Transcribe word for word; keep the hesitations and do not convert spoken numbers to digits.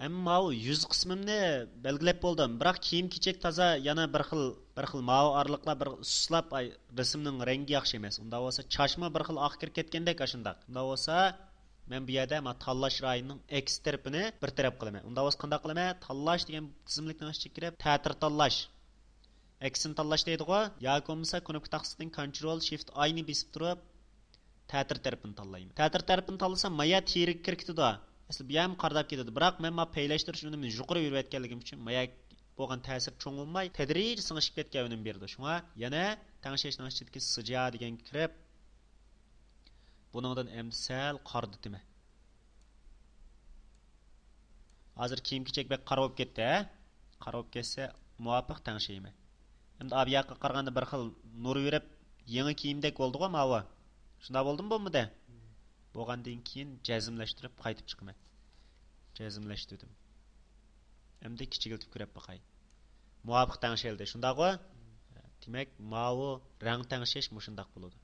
ئەمما ماۋۇ يۈز قىسمىمنى بەلگىلەپ بولدۇم، بىراق كىيىم كېچەك تازا يەنە بىر خىل، بىر خىل ماۋۇ ئارىلىقلار بىر سۇسلاپ، ئاي، رەسىمنىڭ رەڭگى ياخشى ئەمەس. ئۇنداق بولسا چاچمۇ بىر خىل ئاققا كىرىپ كەتكەندەك ئاشۇنداق. ئۇنداق بولسا مەن بۇ يەردە ما تاللاش رايىنىڭ ئەكس تەرىپىنى بىر تەرەپ قىلىمەن. ئۇنداق بولسا قانداق قىلىمەن؟ تاللاش دېگەن تىزىملىكنىڭ ئىچىگە كىرىپ تەتۈر تاللاش، ئەكسىنى تاللاش دەيدىغۇ. ياكى بولمىسا كۇنۇپكا تاختىسىدىن كونترول شىفت ئاينى بېسىپ تۇرۇپ تەتۈر تەرىپىنى تاللايمەن. تەتۈر تەرىپىنى تاللىسام ما يەر تېرىگە كىرىپ كېتىدۇ. ئەسلى بۇ يەرمۇ قارىداپ كېتىدۇ. بىراق مەن ما پەيلەشتۈرۈش ئۈنۈمىنى يۇقىرى بېرىۋەتكەنلىكىم ئۈچۈن ما يەر بولغان تەسىر چوڭ بولماي تەدرىجىي سىڭىشىپ كەتكەن ئۈنۈم بېرىدۇ. شۇڭا يەنە تەڭشەشنىڭ ئىچىدىكى سىجا دېگەنگە كىرىپ بۇنىڭدىن ئەمدى سەل قارىدىتىمەن. ھازىر كىيىم كېچەك بەك قارا بولۇپ كەتتى ھە. قارا بولۇپ كەتسە مۇۋاپىق تەڭشەيمەن. ئەمدى ئابىياققا قارىغاندا بىر خىل نۇر بېرىپ يېڭى كىيىمدەك بولدىغۇ ماۋۇ. شۇنداق بولدىمۇ بولمىدى؟ بولغاندىن كېيىن جەزملەشتۈرۈپ قايتىپ چىقىمەن. جەزملەشتۈردۈم. ئەمدى كىچىكلىتىپ كۆرۈپ باقاي. مۇۋاپىق تەڭشەلدى شۇنداقغۇ؟ دېمەك ماۋۇ رەڭ تەڭشەش مۇشۇنداق بولىدۇ.